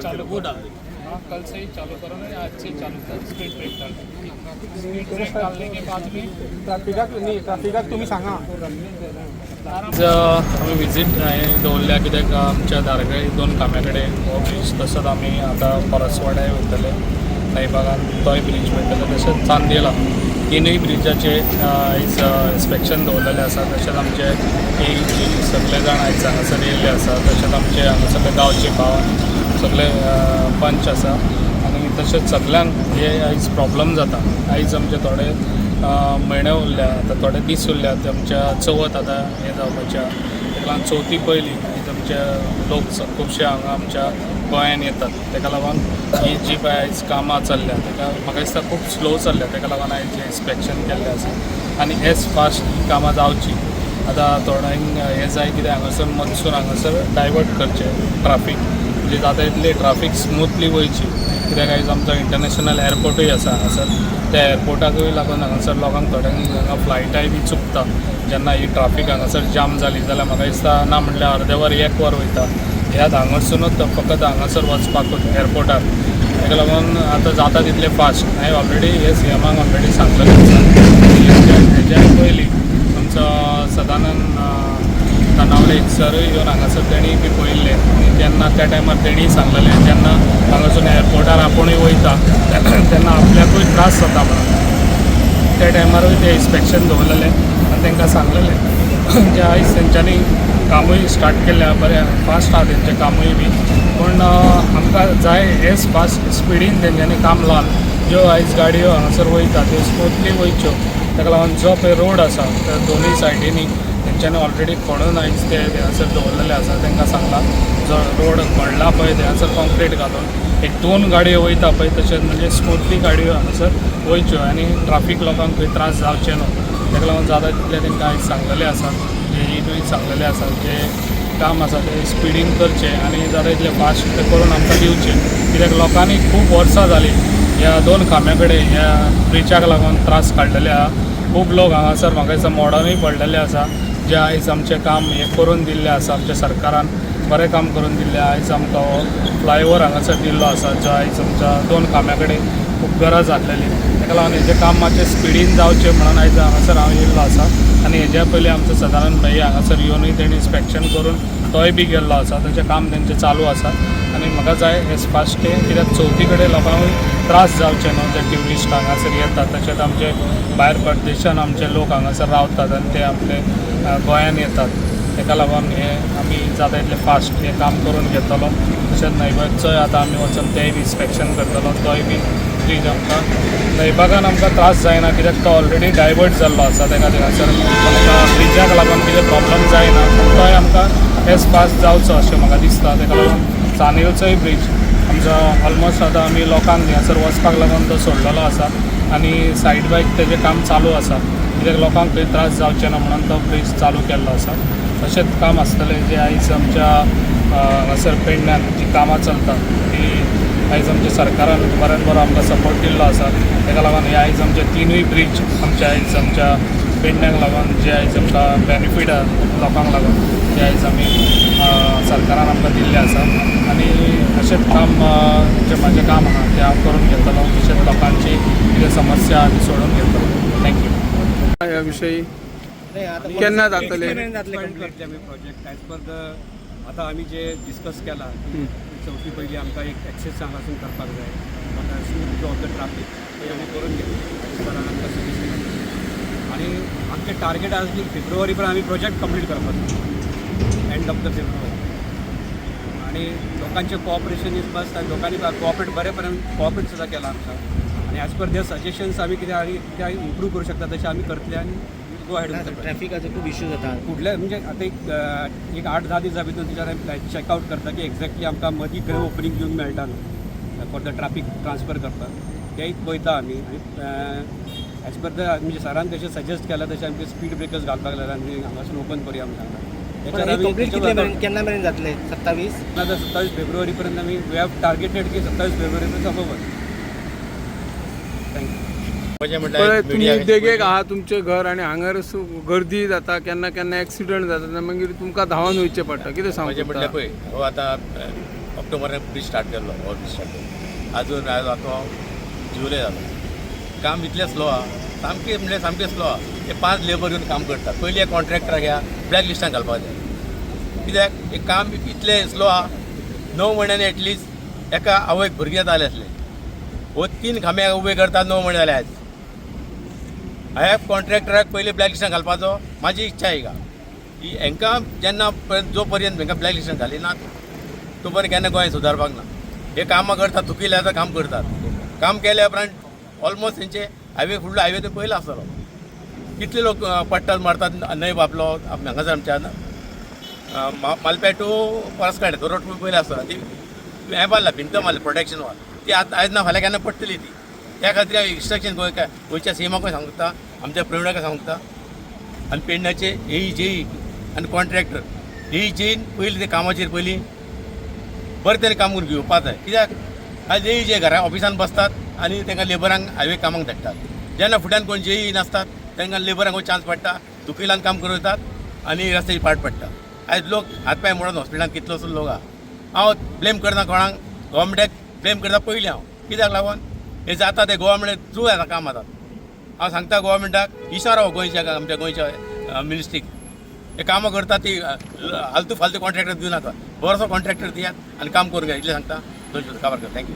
चालू वो डाल हाँ, कल से ही चालू करो ना, आज से ही चालू कर। स्पीड ब्रेक डाल, स्पीड ब्रेक डालने के बाद में ट्राफिकाक न्ही, ट्राफिकाक तुमी सांगा. आमी विजीट हांवें दवरल्या कित्याक आमच्या धारगळे दोन खांब्या कडेन हो ब्रीज, तसोच आमी आतां परसवाड्याय वयतले, नाईबागान तोय ब्रीज वयतले, तशेंच चांदेला तिनूय ब्रिजाचे आयज इन्स्पेक्शन दवरलेलें आसा. तशेंच आमचे ए जी सगळे जाण आयज हांगासर येयल्ले आसा. तशेंच आमचे हांगासरले गांवचे भाव सगळे पंच आसा आनी तशेंच सगल्यांक हे आयज प्रॉब्लम जाता. आयज आमचे थोडे म्हयने उरल्या, आतां थोडे दीस उरल्या, ते आमच्या चवथ आतां हें जावपाची आहा. ताका लागून चवथी पयलीं आयज आमचे लोक खुबशे हांगा आमच्या गोंयान येतात. ताका लागून ही जी पळय आयज कामां चल्ल्या, ताका म्हाका दिसता खूब स्लो चल्ल्या. ताका लागून आयज हें इन्स्पेक्शन केल्लें आसा आनी एज फास्ट ही कामां जावची. आतां थोड्यांक हें जाय कितें, हांगासर मदसून हांगासर डायवर्ट करचें ट्राफीक, म्हणजे जाता तितली ट्राफीक स्मुथली वयची, कित्याक आयज आमचो इंटरनॅशनल एअरपोर्टूय आसा हांगासर. त्या एअरपोर्टाकूय लागून हांगासर लोकांक थोड्यांक हांगा फ्लायटाय बी चुकता. जेन्ना ही ट्राफीक हांगासर जाम जाली जाल्यार म्हाका दिसता ना म्हणल्यार अर्दें वर, एक वर वयता ह्याच हांगासरनूच, फकत हांगासर वचपाकूच एअरपोर्टार. ताका लागून आतां जाता तितलें फास्ट. हांवें ऑलरेडी हे सीएमाक ऑलरेडी सांगलेलें आसा. हेज्या पयलीं आमचो सदानंद तानावडे सरूय येवन हांगासर तेणी बी पळयल्लें आनी तेन्ना त्या टायमार तेणीय सांगलेलें, जेन्ना हांगासून एअरपोर्टार आपुणूय वयता तेन्ना आपल्याकूय त्रास जाता म्हणून. त्या टायमारूय ते इन्स्पेक्शन दवरलेलें आनी तांकां सांगलेलें. जे आयज तेंच्यांनी कामूय स्टार्ट केल्लें आहा, बरें फास्ट आहा तेंचें कामूय बी, पूण आमकां जाय एज फास्ट स्पिडीन तेंच्यांनी काम लावन ज्यो आयज गाडयो हांगासर वयता त्यो स्मुथली वयच्यो. ताका लागून जो पळय रोड आसा त्या दोनूय सायडींनी तेंच्यांनी ऑलरेडी खणून आयज ते थंयसर दवरलेले आसा. तांकां सांगलां, जो रोड खणला पळय थंयसर कॉन्क्रीट घालून एक दोन गाडयो वयता पळय तशेंच, म्हणजे स्मुथली गाडयो हांगासर वयच्यो आनी ट्राफीक लोकांक खंय त्रास जावचे न्हू. ताका लागून जाता तितलें तांकां आयज सांगलेलें आसा, जेईनूय सांगलेलें आसा, जे काम आसा तें स्पिडीन करचें आनी जाता तितलें फास्ट तें करून आमकां दिवचें, कित्याक लोकांनी खूब वर्सां जालीं ह्या दोन खांब्या कडेन ह्या ब्रिजाक लागून त्रास काडलेले आहा. खूब लोक हांगासर म्हाका दिसता मोडोनूय पडलेले आसा. जे आयज आमचें काम हें करून दिल्लें आसा, आमच्या सरकारान बरें काम करून दिल्लें. आयज आमकां हो फ्लायओवर हांगासर दिल्लो आसा, जो आयज आमच्या दोन खांब्या कडेन खूब गरज आसलेली. ताका लागून हेजें काम मातशें स्पिडीन जावचें म्हणून आयज हांगासर हांव येयल्लो आसा. आनी हेज्या पयलीं आमचो सदानंद भाई हांगासर येवनूय तेणी इन्स्पेक्शन करून तोय बी गेल्लो आसा. ताचें काम तेंचें चालू आसा आनी म्हाका जाय एज फास्ट तें, कित्याक चवथी कडेन लोकांकूय त्रास जावचे न्हू, जे ट्युरिस्ट हांगासर येतात. तशेंच आमचे भायर परदेशान आमचे लोक हांगासर रावतात आनी ते आपले गोंयान येतात. ताका लागून हें आमी जाता इतलें फास्ट हें काम करून घेतलो. तशेंच न्हयबागचोय आतां आमी वचून तेंय बी इन्स्पेक्शन करतलो. तोय बी ब्रीज आमकां न्हयबागान आमकां त्रास जायना, कित्याक तो ऑलरेडी डायवर्ट जाल्लो आसा. ताका थिंगासर आमकां ब्रिजाक लागून कितें प्रॉब्लम जायना, पूण तोय आमकां एज फास्ट जावचो अशें म्हाका दिसता. ताका लागून चांदेलचोय ब्रीज आमचो ऑलमोस्ट आतां आमी लोकांक थंयसर वचपाक लागून तो सोडलेलो आसा आनी सायड बायक तेजें काम चालू आसा, कित्याक लोकांक खंय त्रास जावचे ना म्हणून तो ब्रीज चालू केल्लो आसा. तशेंच काम आसतलें. जें आयज आमच्या हांगासर पेडण्यान जी कामां चलता ती आयज आमच्या सरकारान बऱ्यान बरो आमकां सपोर्ट दिल्लो आसा. ताका लागून हे आयज आमचे तिनूय ब्रीज आमच्या आयज आमच्या पेडण्याक लागून जे आयज आमकां बेनिफीट आहा लोकांक लागून, ते आयज आमी सरकारान आमकां दिल्लें आसा. आनी अशेंच काम जें म्हाजें काम आहा तें हांव करून घेतलो, तशेंच लोकांची कितें समस्या आहा ती सोडून घेतलो. Thank you. ह्या विशयी केन्ना जातले? करतले आमी प्रोजेक्ट एज पर the आतां आमी जे डिस्कस केला की चवथी पयलीं आमकां एक एक्सेस हांगासून करपाक जाय, smooth flow of the traffic, ते आमी करून घेतले. सरान आमकां सजेस्ट केला आनी आमचें टार्गेट आसली फेब्रुवारी पर्यंत आमी प्रोजेक्ट कंप्लीट करपाचो, एंड ऑफ the February. आनी लोकांचें कोऑपरेशन is must आनी लोकांनी कोऑपरेट बरें पर्यंत कोऑपरेट सुद्दां केलां आमकां आनी एज पर there suggestions आमी कितें आनी कितें इम्प्रूव करूं शकता तशें आमी करतले आनी गो अहेड विथ the ट्रॅफिकाचो खूब इश्यू जाता. फुडले म्हणजे आतां एक एक 8-10 दिसा भितर तेच्यार चॅकआवट करता की एक्झॅक्टली आमकां मदीं खंय ओपनींग दिवंक मेळटा न्हू फॉर the traffic transfer करपाक, तेंय पळयता आमी. आनी एज पर the म्हणजे सरान तशें सजेस्ट केलां तशें आमचे स्पीड ब्रेकर्स घालपाक लागला आनी हांगासून ओपन करुया म्हण सांगला. हेचेर आमी कंप्लीट तेचेर कितले workout मेरेन, केन्ना मेरेन जातले? 27 आतां 27 फेब्रुवारी पर्यंत आमी, we have targeted की 27 फेब्रुवारी पर्यंत सोंपोवपाचें. Thank you. म्हणजे पळय, म्हटल्यार तुमी मिडिया देगेक आहा तुमचें घर आनी हांगर गर्दी जाता, केन्ना केन्ना एक्सिडंट जाता, मागीर तुमकां धांवन वयचें पडटा. कितें म्हणजे म्हटल्यार सांगता? पळय, हो आतां ऑक्टोबरान ब्रीज स्टार्ट केल्लो. हो ब्रीज स्टार्ट केल्लो, आजून आयज आतां जुलय जालो. काम इतलें स्लो आहा, सामकें म्हणल्यार सामकें स्लो आहा. ते पांच लेबर घेवन काम करतात. पयलीं हे कॉन्ट्रॅक्टराक ह्या ब्लॅक लिस्टान घालपाक जाय, कित्याक हें काम इतलें स्लो आहा. 9 म्हयन्यांनी एटलिस्ट एका आवयक भुरगें जालें आसलें. हो तीन खांबे उबे करतात, 9 म्हयने जाले आयज. ह्या कॉन्ट्रॅक्टराक पयलीं ब्लॅक लिस्टान घालपाचो म्हाजी इच्छा आहे का की हांकां जेन्ना पर्यंत, जो पर्यंत हांकां ब्लॅक लिस्टान घाली ना, तो पर्यंत केन्ना गोंय सुदारपाक ना. हे कामां करतात, थुकिल्ले आतां काम करतात. काम केल्या उपरांत ऑलमोस्ट हेंचे हायवे, फुडलो हायवे ते पयलो आसतलो. कितले लोक पडटात, मरतात. न्हंय बाबलो हांगासर आमच्या मालप्या टू परसकाडे तो रोड पयलो आसतलो. ती हें बांदला, भिंत मारली, प्रोटेक्शन वॉल. ती आतां आयज ना फाल्यां केन्ना पडटली ती. त्या खातीर हांव इन्स्ट्रक्शन गोंय गोंयच्या सीएमाकूय सांगता, आमच्या प्रविणाकूय सांगता आनी पेडण्याचे एई जेई आनी कॉन्ट्रॅक्टर एई जेईन पयलीं ते कामाचेर पयलीं बरें तरेन काम करून घेवपाक जाय. कित्याक आयज एई जे घरा ऑफिसान बसतात आनी तांकां लेबरांक हायवे कामाक धाडटात. जेन्ना फुड्यान कोण जेई नासतात, तांकां लेबरांक चान्स पडटा, दुखिलान काम करून वतात आनी रस्त्याची पाट पडटा. आयज लोक हात पांय मोडून हॉस्पिटलान कितलोसो लोक आहा. हांव ब्लेम करना कोणाक, गव्हर्मेंटाक ब्लेम करता पयलीं हांव. कित्याक लागून हे जाता ते गव्हर्मेंट थ्रू जाता काम. आतां हांव सांगता गव्हर्मेंटाक इशारो, गोंयच्या, आमच्या गोंयच्या मिनिस्ट्रीक, हे कामां करता ती आलतू फालतू कॉन्ट्रॅक्टर दिवनाका, बरोसो कॉन्ट्रॅक्टर दियात आनी काम करून घ्या, इतलें सांगता. दोन शब्द काबार कर. Thank you.